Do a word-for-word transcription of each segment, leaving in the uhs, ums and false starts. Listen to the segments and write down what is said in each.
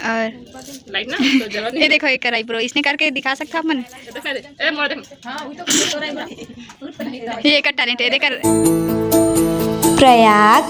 और लाइट ना, तो जरूरत ये नहीं। देखो, एक कराई ब्रो, इसने करके दिखा सकता अपन। देखा दे। ए, मोर देख। ये एक टैलेंट है, देख। प्रयाग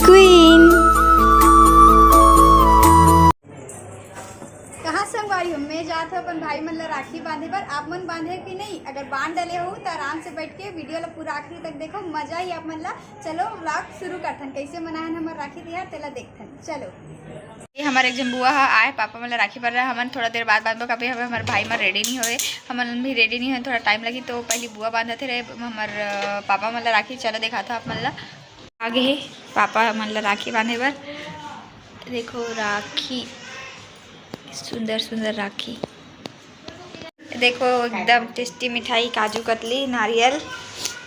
क्वीन। कहाँ संगवारी हो, मैं जात हूँ अपन भाई मन ला राखी बांधे बर। आप मन बांधे कि नहीं? अगर बांध डले हो तो आराम से बैठ के वीडियो ला पूरा आखिरी तक देखो, मजा ही आप मन ला। चलो vlog शुरू करथन, कैसे मनाहन हमर राखी तिहार तेला देखथन। चलो, ये हमर एक झन बुआ ह आए, पापा मन ला राखी बांध रहा। हमन थोड़ा देर बाद बांधबो, काबर हमर भाई मन रेडी नहीं होए, हमन भी रेडी नहीं होए, थोड़ा टाइम लगी, तो पहली बुआ बांधत रहे हमर, अ, पापा मन ला राखी। चलो दिखाता आप मन ला, आगे हे पापा मन ला राखी बांधे बर। देखो राखी, सुंदर सुंदर राखी। देखो एकदम टेस्टी मिठाई, काजू कतली, नारियल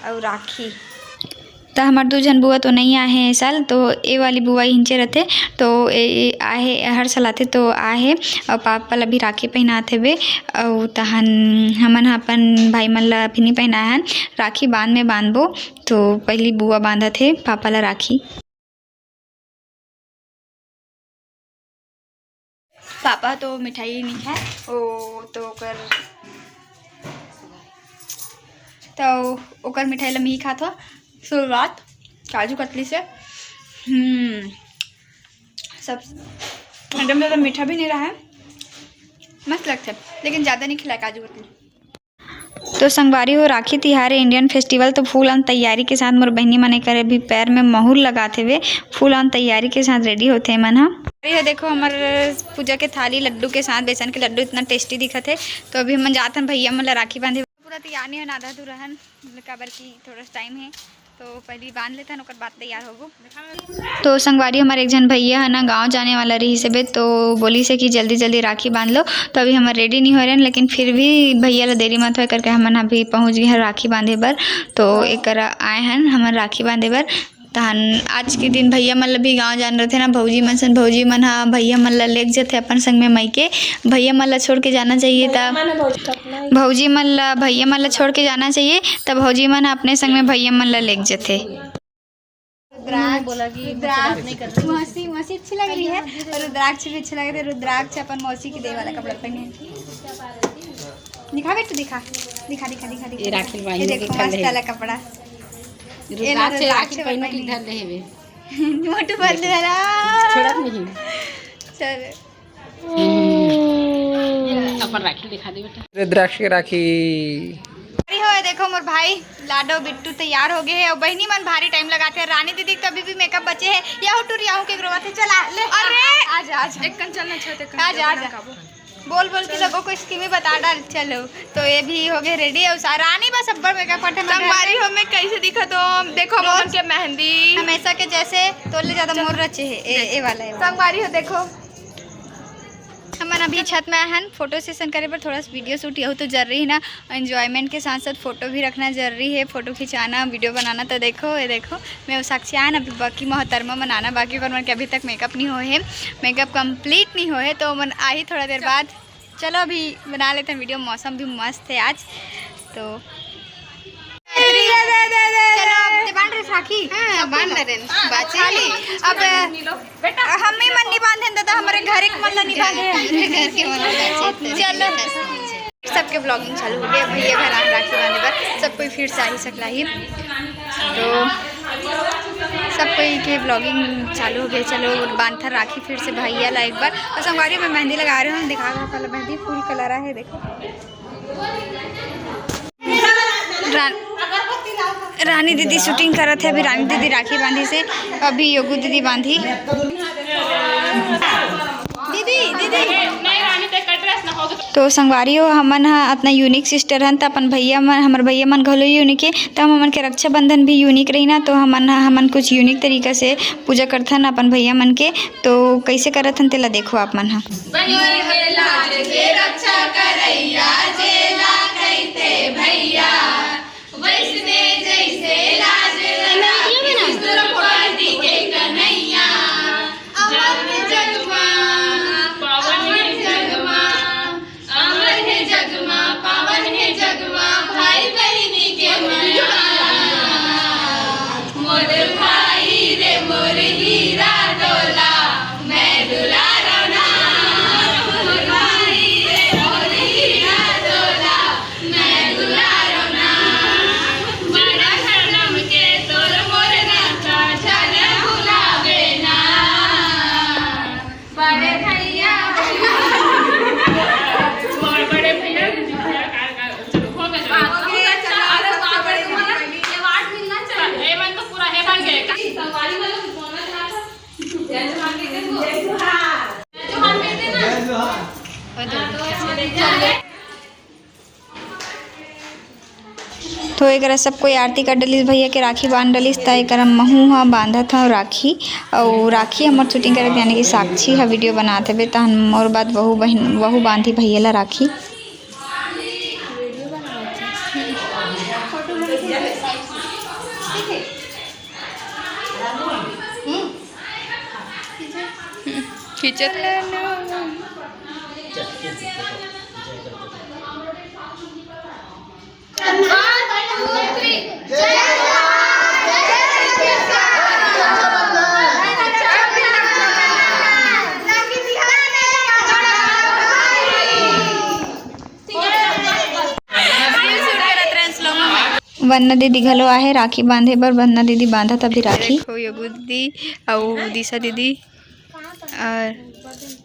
अउ राखी। त हमर दू झन बुआ तो नइ आहे ए साल, तो ए वाली बुआ हिंचे रथे, तो ए, ए आहे, हर साल आथे तो आहे। अउ पापा ल अभी राखी पहिनात हेबे, अउ तहन हमन ह अपन भाई मन ल अभी नइ पहिनाए हन, राखी बाद में बांधबो। तो पहिली बुआ बांधत हे पापा ल राखी। पापा तो मिठाई नहीं खाए, ओ तो ओकर, तो ओकर मिठाई ला मी खात हो। शुरुआत काजू कतली से। हम्म, सब एकदम ज़्यादा मीठा भी नहीं रहा है, मस्त लगता है, लेकिन ज़्यादा नहीं खिलाए काजू कतली। तो संगवारी हो, राखी तिहार ए, Indian festival, तो full on तैयारी के साथ मोर बहिनी मन एकर अभी पैर में महुर लगात हेवे, full on तैयारी के साथ रेडी होथे मन ह। अरे ये देखो, हमर पूजा के थाली लड्डू के साथ, बेसन के लड्डू, इतना टेस्टी दिखत हे। तो अभी हमन जात हन भैया मन ला राखी बांधे। पूरा तैयार नहीं हन, आधा अधूरा हन, काबर कि थोड़ा टाइम है। तो पहली बांध लेथन, ओकर बाद तैयार होबो। तो संगवारी, हमर एक झन भैया है ना, गांव जाने वाला रहिस हेबे, तो बोलिस हे कि जल्दी जल्दी राखी बांध लो। तो अभी हमर रेडी नहीं हो रहे हैं, लेकिन फिर भी भैया ला देरी मत होए करके हमन अभी पहुंच गए हैं राखी बांधे बर। तो एकर आए हैं हमन राखी बांधे बर। तहन आज के दिन भैया मन ला भी गांव जान रथे ना, भौजी मन सन, भौजी मन हा भैया मन ला लेग जथे अपन संग में मइके। भैया मन ला छोड़ के जाना चाहिए, त भैया मन हा भौजी, भौजी मन ला, भैया मन ला छोड़ के जाना चाहिए, त भौजी मन हा अपने संग में भैया मन ला लेग जथे। रुद्राक्ष, बोला कि रुद्राक्ष, मौसी, मौसी अच्छी लग रही है और रुद्राक्ष भी अच्छे लग रहे। रुद्राक्ष अपन मौसी के दे वाला कपड़ा पहने। दिखा बेटू, दिखा, दिखा, दिखा, दिखा, दिखा। ये राखी बांधने ये के देखो, कल मस्त है। वाला कपड़ा। ये लो, रुद्राक्ष, रुद्राक्ष राखी पहनो की पहनी। धर ले हेवे। मोटू बंद वाला। छोड़त नहीं। चल। हम्म। अपन राखी दिखा दे बेटा। रुद्राक्ष के राखी। अरे हो, देखो मोर भाई लाडो बिट्टू तैयार हो गए हैं और बहिनी मन भारी टाइम लगाते हैं। रानी दीदी तो अभी भी मेकअप बचे है। याहू टूर याहू के रोवत है। चला ले। अरे! आ, आ जा, आ जा। एक कन चलना छत, एक कन आजा, चलना आजा। काबू। बोल बोल के लोगों को स्कीमें बता डाल। चलो, तो ये भी हो गए रेडी। और सा-, रानी बस अब्बड़ मेकअप करते हैं। संगवारी हो, मैं कैसे दिखत हो? देखो रोज मोहन के मेहंदी। हमेशा के जैसे, तो ले ज्यादा मोर रचे है। ए, ए वाला है। संगवारी हो, देखो। हमन अभी छत में आए हन फोटो सेशन करे बर, थोड़ा सा वीडियो शूट, यहू तो जरूरी है ना, एंजॉयमेंट के साथ साथ फोटो भी रखना जरूरी है। फोटो खिंचाना, वीडियो बनाना। तो देखो, ये देखो, मैं वो साक्षी आन, अभी बाकी मोहतरमा मन आना बाकी, ओकर मन के अभी तक मेकअप नहीं होए है, मेकअप कंप्लीट नहीं होए है, तो मन आही थोड़ा देर बाद। चलो अभी बना लेते हैं वीडियो, मौसम भी मस्त है आज। तो चलो, अब ते बांध रहे राखी? हाँ, बांध रहे हैं। बाचे। अब हम ही मन नहीं बांधे हैं दादा, हमारे घर एक मन ला नहीं बांधे हैं। घर के मन ला बांचे। चलो। सबके व्लॉगिंग चालू हो गया, भैया घर आन राखी बांधे बर, सब कोई फिर से आ ही सकला ही। तो सब कोई के व्लॉगिंग चालू हो गया। चलो बांधथन राखी फिर से भैया ला एक बार। और संगवारी में मेहंदी लगा रहे हो, दिखा रहा पहले मेहंदी फुल कलर है, देखो। रा-, रानी दीदी शूटिंग करत है, अभी रानी दीदी राखी बांधी से, अभी योगू दीदी बांधी। दीदी, दीदी। तो संगवारी हो, हमन ह अतना यूनिक सिस्टर हन, त अपन भैया मन, हमर भैया मन घलो यूनिक हे, त हम हमन के रक्षाबंधन भी यूनिक रही ना, तो हमन ह, हमन कुछ यूनिक तरीका से पूजा करथन अपन भैया मन के। तो कैसे करत हन, तेला देखो आप मन ह। बहिनी के लाज के रक्षा करैया, जेला कहिथे भैया। वैसने जैसे लाज लगा, विष्णु द्रौपदी के कन्हैया। अमर हे जगमा, पावन हे जगमा, अमर हे जगमा, पावन हे जगमा, भाई बहिनी के मनवा। तो एकरा सब कोई आरती कर डलिस, भैया के राखी बांध डलिस, त एकरा महू ह बांधत हव राखी। अउ राखी हमर शूटिंग करत, यानी कि साक्षी ह वीडियो बनात हवे, तहन मोर बाद वहू बहिन, वहू बांधी भैया ला राखी। खींचत वंदना दीदी घलो आहे राखी बांधे बर। वंदना दीदी बांधत अभी राखी। देखो, योगू दीदी अउ दिशा दीदी। और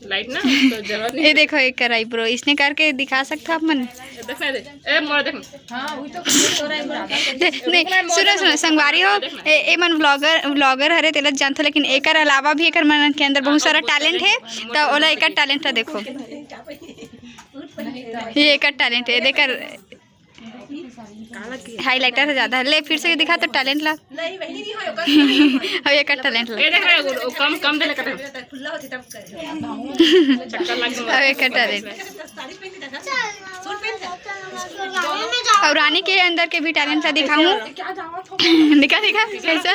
लाइट ना, तो जरूरत नहीं। ये देखो, एकर आईब्रो इसने करके दिखा सकता आप मन। देख ना, देख। ए, मोर देख। हाँ, वही तो कुछ हो रहा है, मोर। दे-, नहीं, सुनो, सुनो, संगवारी हो, ए, ए मन व्लॉगर, व्लॉगर हरे, तेला जानथो, लेकिन एकर अलावा भी एकर मन के अंदर बहुत सारा टैलेंट है, तो ओला एकर टैलेंट ला देखो। ये एकर टैलेंट है, देकर हाईलाइटर है ज्यादा। ले, फिर से दिखा तो टैलेंट ला। नहीं, वही नहीं होय, ओकर नहीं होय। अब एकर टैलेंट ला। ये देख रहे हो, वो कम, कम देले करते हैं। खुला होती तब कर। चक्कर लग गया। अब एकर टैलेंट। साड़ी पहन के देखा, सूट पहन के। और रानी के अंदर के भी टैलेंट ला दिखाऊं। दिखा, दिखा, कैसा?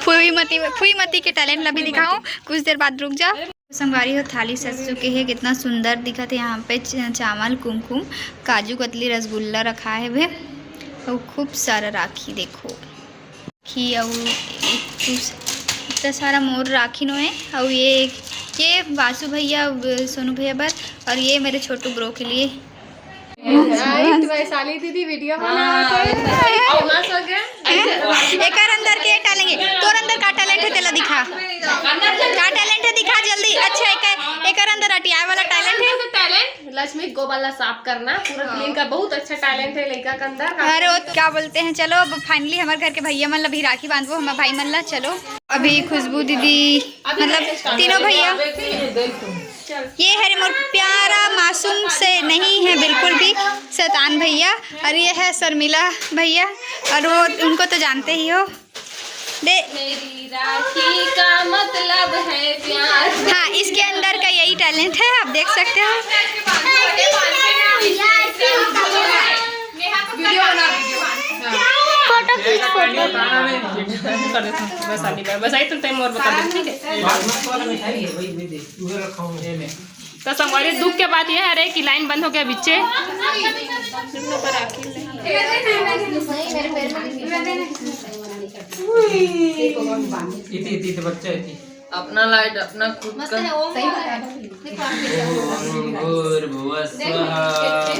फुई मती, फुई मती के टैलेंट ला भी दिखाऊं। कुछ देर बाद रुक जा। संगवारी हो, थाली सज चुके हे। कितना सुंदर दिखत हे यहाँ पे च-, चावल, कुमकुम, काजू कतली, रसगुल्ला रखा हे बे, अउ खूब सारा राखी देखो। राखी अउ एक ठो स-, इतना सारा मोर राखी नो हे। अउ ये, ये वासु भैया, ब-, सोनू भैया बर, और ये मेरे छोटू ब्रो के लिए। हाँ, तो वैशाली दीदी वीडियो बनावत हे। और मस्त हो गया। एकर अंदर के टैलेंट, तोर अंदर का टैलेंट हे, तेला दिखा। का टैलेंट हे, दिखा जल्दी। अच्छा, एकर, एकर अंदर अटियाए वाला टैलेंट हे। टैलेंट, लक्ष्मी गोबर ला साफ करना, पूरा क्लीन का, बहुत अच्छा टैलेंट हे लड़का के अंदर। अरे, वो क्या बोलते हैं, चलो, अब फाइनली हमारे घर के भैया मन ला भी राखी बांधबो, हमारे भाई मन ला। चलो, अभी खुशबू दीदी, मतलब, तीनों भैया। ये है मोर प्यारा मासूम से नहीं है बिल्कुल भी, शैतान भैया। और ये है शर्मिला भैया, और वो, उनको तो जानते ही हो। दे। मेरी राखी का मतलब है प्यार। हाँ, इसके अंदर का यही टैलेंट है, आप देख सकते हो। वीडियो बना, वीडियो। फोटो खींच, फोटो। कर देता हूँ, बस आनी बार, बस आई तो टाइम और बता दे, ठीक है? तो संगवारी, दुख के बात ये है रे कि लाइन बंद हो गया बिच्चे। इति, इति, इति बच्चा इति। अपना लाइट, अपना खुद का। ओम भूर्भुवः स्वः,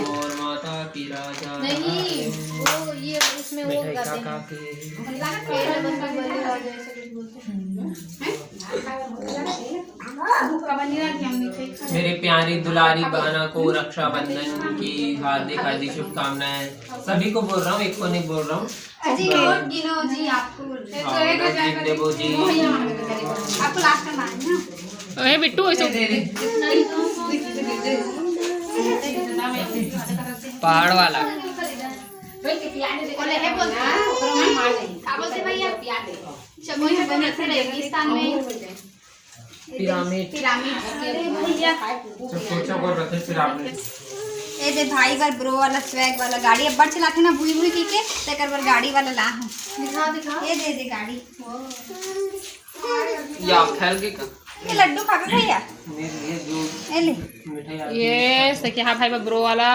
मोर माता की राजा। नहीं, वो ये उसमें वो मिठाई करते हैं। काका के। मेरे प्यारी दुलारी बहना को रक्षाबंधन की हार्दिक हार्दिक शुभकामनाएं। सभी को बोल रहा हूँ, एक को नहीं बोल रहा हूँ। जी, नोट गिनो जी, आपको बोल रहे हैं। हाँ, नोट गिन देबो जी। आपको लास्ट में आए ना। ओए बिट्टू, ऐसे पहाड़ वाला। बोले, है बोलते हैं, ओकरो में मार देंगे। का बोलते भैया? चमोली में बने थे रेगिस्तान में। पिरामिड। पिरामिड। अरे भैया। चुप, चुप, चुप, और रखे पिरामिड। ए दे भाई बर ब्रो वाला स्वैग वाला गाड़ी अब्बड़ चलाथे ना, भुई भुई की के, तेकर बर गाड़ी वाला ला हूँ। दिखा, दिखा। ये दे दे गाड़ी। या फैल के का? ये लड्डू खाबे भैया? नहीं, ये जो ए ले। मिठाई आती है। ये सखिया भाई बर ब्रो वाला।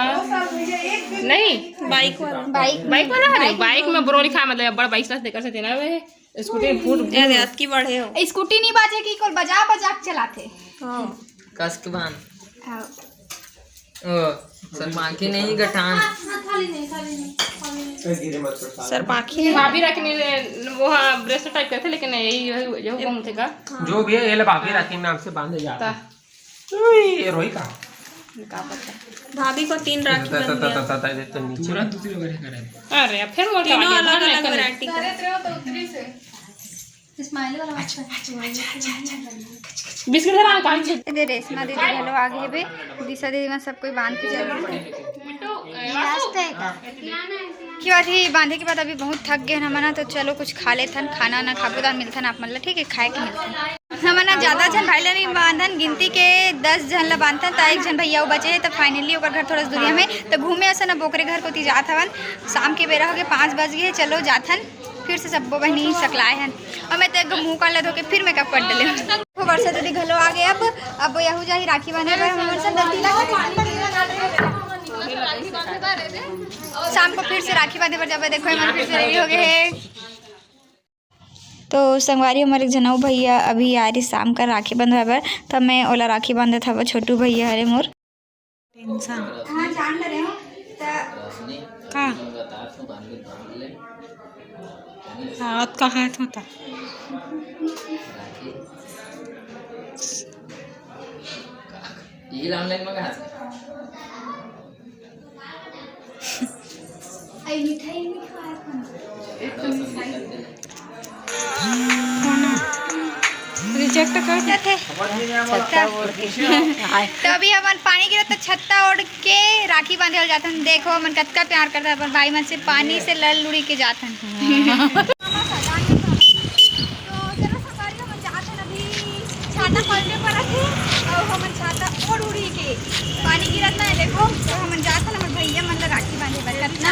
नहीं। बाइक वाला। बाइक। बाइक वाला है, बाइक बाइक में ब्रो लिखा, मतलब, अब्बड़ बाइक से देकर से देना है। स्कूटी फूट, ए दे, अतकी बड़े हो। स्कूटी नहीं बाजे की, कोल बजा बजा के चलाथे। हाँ। कस के बांध। हाँ। ओ, सरपांखी नहीं, गठान। सरपांखी नहीं। भाभी रखने, वो, हाँ, ब्रेसलेट टाइप करते, लेकिन यही, यही, यही कम थे का। जो भी है, ये ले भाभी राखी नाम से बांधे जाता है। उई, ये रोई का? का पता। भाभी को तीन राखी बन गया। ये तो नीचे। तुरंत उतरी वगैरह करे। अरे, अब फिर वो तीनों अलग अलग वैरायटी का। स्माइल वाला। अच्छा, अच्छा, अच्छा, अच्छा, अच्छा। बिस्किट धरा, कान से। ये दे, रेशमा दीदी घलो आ गे हे बे। दिशा दीदी मन सब कोई बांध के चल दे। की बात ही, बांधे के बाद अभी बहुत थक गे हन हमन ह, तो चलो कुछ खा लेथन, खाना ना खाबो त मिलथन आप मन ला, ठीक है, खाए के मिलथन। हमन ह ज्यादा झन भाई ला नहीं बांधन, गिनती के दस झन ला बांधथन, त एक झन भैया वो बचे हे, त finally ओकर घर थोड़ा सा दूरिया में, त घूमे असन अब ओकरे घर कोती जात हवन। शाम के बेरा हो गे, पाँच बज गे हे, चलो जाथन। फिर से सब्बो बहिनी सकलाए हन। और मैं तो एक मुंह काला धो के फिर मेकअप कर डले हूँ। वो वर्षा दीदी घलो आ गए। अब, अब यहू जाही राखी बांधे बर, हमन सब दंती ला। शाम को फिर से राखी बांधे बर जाबे। देखो, एमन फिर से रेडी हो गए हैं। तो संगवारी, हमर एक झन अउ भैया अभी आ रही शाम का राखी बंधवाए बर, तब मैं ओला राखी बांधत हव। छोटू भैया हरे मोर। टेंशन। हाँ, जान ले रहे हो, त का? हाँ, अतका हाथ होता। ये राम लाइन में कहाँ से? आई मिठाई नहीं खाया था। रिजेक्ट कर देथे। तो अभी हमन पानी गिरत त छत्ता ओढ़ के राखी बांधे ला जाथन। देखो, हमन कतका प्यार करथन अपन भाई मन से, पानी से लड़ लुड़ी के जाथन। तो चलो संगवारी, हमन जाथन अभी। छाता पलटे परत हे, अउ हमन छाता ओढ़ उड़ी के, पानी गिरत ना हे, देखो, तो हमन जाथन, हमर भैया मन ला राखी बांधे बर। कतना?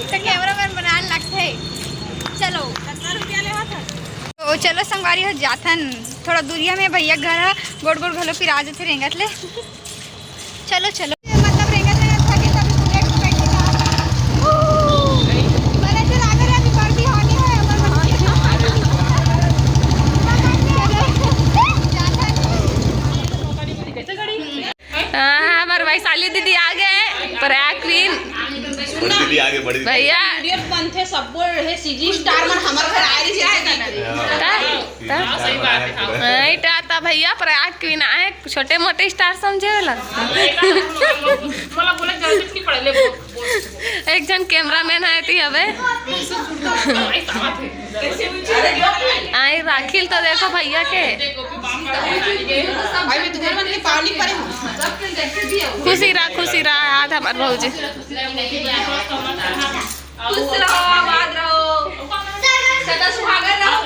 तो कैमरामैन बनाए लगथे। चलो। तो चलो संगवारी हो, जाथन। थोड़ा दूरिया में भैया घर ह, गोड़ गोड़ घलो पिरा जथे रेंगत ले। चलो, चलो। मतलब रेंगत रेंगत थके, तभी बुलेट पे बैठे जा। बने चला, अगर अभी बर्फी होनी है, अगर बर्फी। हाँ, हमारे वैशाली दीदी आ गए, प्रयाग क्वीन। बड़ी दीदी आ गए, बड़ी दीदी। भैया। वीडियो बनथे, सब बोल रहे, सीजी स्टार मन हमर घर आ रही है। ता? ता? हाँ, सही बात है, हाँ। हाँ, इटा ता भैया, प्रयाग क्वीन आए, छोटे मोटे स्टार समझे वाला। मोला बोले जरूरत नहीं पड़े, ले बोल, बोल। एक झन कैमरामैन है ती हवे। आई राखिल तो देखो भैया के। भाई, मैं तुम्हारे मन के पानी पड़े हूँ। खुशी रहा, खुशी रहा, आज हमार भौजी। खुश रहो, आबाद रहो, सदा सुहागन रहो।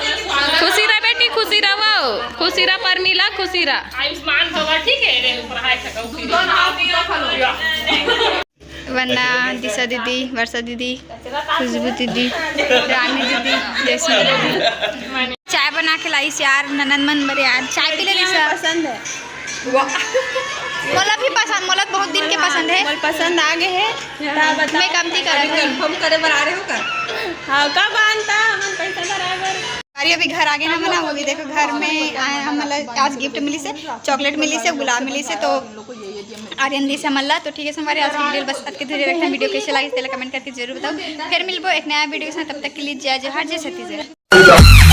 खुशी रह बेटी, खुशी रहो, खुशी रह परमिला, खुशी रह। आयुष्मान भवा, ठीक है, रे, ऊपर हाय सका, ऊपर। दूध और हाथ दिया फलो। वंदना, दिशा दीदी, वर्षा दीदी, खुशबू दीदी, रानी दीदी, जयश्री दीदी। चाय बना के लाइस यार, ननद मन बर यार, चाय पी ले दिशा। पसंद है। मोला भी पसंद, मोला बहुत दिन के पसंद है। मोला पसंद आ गए है। मैं कमती कर, अभी confirm करे बर आ रहे हो का? हाँ, कब आन ता? हमन पैसा धराए बर। अरे अभी घर आ गए ना मना, वो भी देखो घर में आए, हम मतलब आज गिफ्ट मिली से, चॉकलेट मिली से, गुलाब मिली से, तो आर्यन दी से मल्ला। तो ठीक है संगवारी, आज की वीडियो बस अतके धरे रखना। वीडियो कैसे लगी तेला कमेंट करके जरूर बताओ। फिर मिलबो एक नया वीडियो के साथ, तब तक के लिए जय जोहार, जय छत्तीसगढ़।